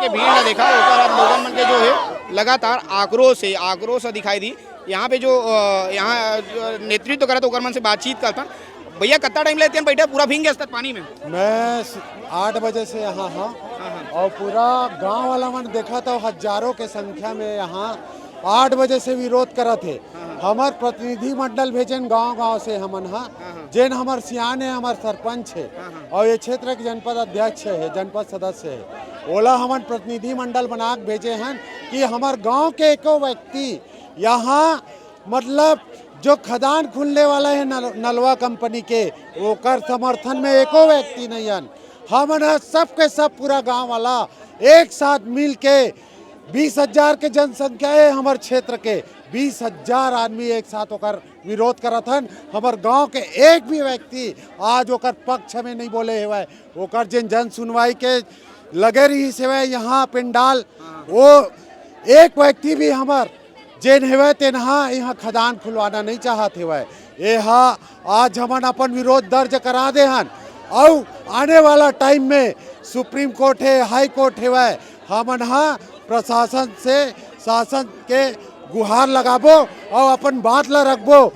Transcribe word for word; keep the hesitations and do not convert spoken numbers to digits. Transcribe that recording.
ये भीड़ ला देखा, ओकर बाद लोगन मन के जो है लगातार आक्रोश है, आक्रोश दिखाई दी। यहाँ पे जो, अ, यहाँ, अ, नेतृत्व करत ओकर मन से बातचीत करता। भैया, कत्ता टाइम लेते हैं बैठे, पूरा भींग गए पानी में? मैं स-, आठ बजे से यहाँ हाँ, हाँ, हाँ। और पूरा गांव वाला मन देखा तो हजारों के संख्या में यहाँ आठ बजे से विरोध करत हे। हाँ, हाँ। हमर प्रतिनिधि मंडल भेजन गांव गांव से हमन हा, हाँ, हाँ। जेन हमर सियान है, हमर सरपंच है, हाँ, हाँ। और ये क्षेत्र के जनपद अध्यक्ष है, जनपद सदस्य है, ओला हमन प्रतिनिधि मंडल बना के भेजे हन कि हमर गांव के एको व्यक्ति यहाँ, मतलब, जो खदान खुलने वाला है नल-, नलवा कंपनी के, ओकर समर्थन में एको व्यक्ति नहीं हन। हमन ह सबके सब पूरा गांव वाला एक साथ मिल के, बीस हजार के जनसंख्या है हमर क्षेत्र के, बीस हजार आदमी एक साथ ओकर विरोध करत हन। हमर गांव के एक भी व्यक्ति आज ओकर पक्ष में नहीं बोले हेवय। ओकर जेन जन सुनवाई के लगे रहिस हेवय यहाँ पंडाल, वो एक व्यक्ति भी हमर जेन हेवय तेन हा यहाँ खदान खुलवाना नहीं चाहत हेवय। ये हा आज हमन अपन विरोध दर्ज करा दे हन, अउ आने वाला टाइम में सुप्रीम कोर्ट है, हाई कोर्ट हेवय, हमन हा प्रशासन से, शासन के गुहार लगाबो और अपन बात ला रखबो।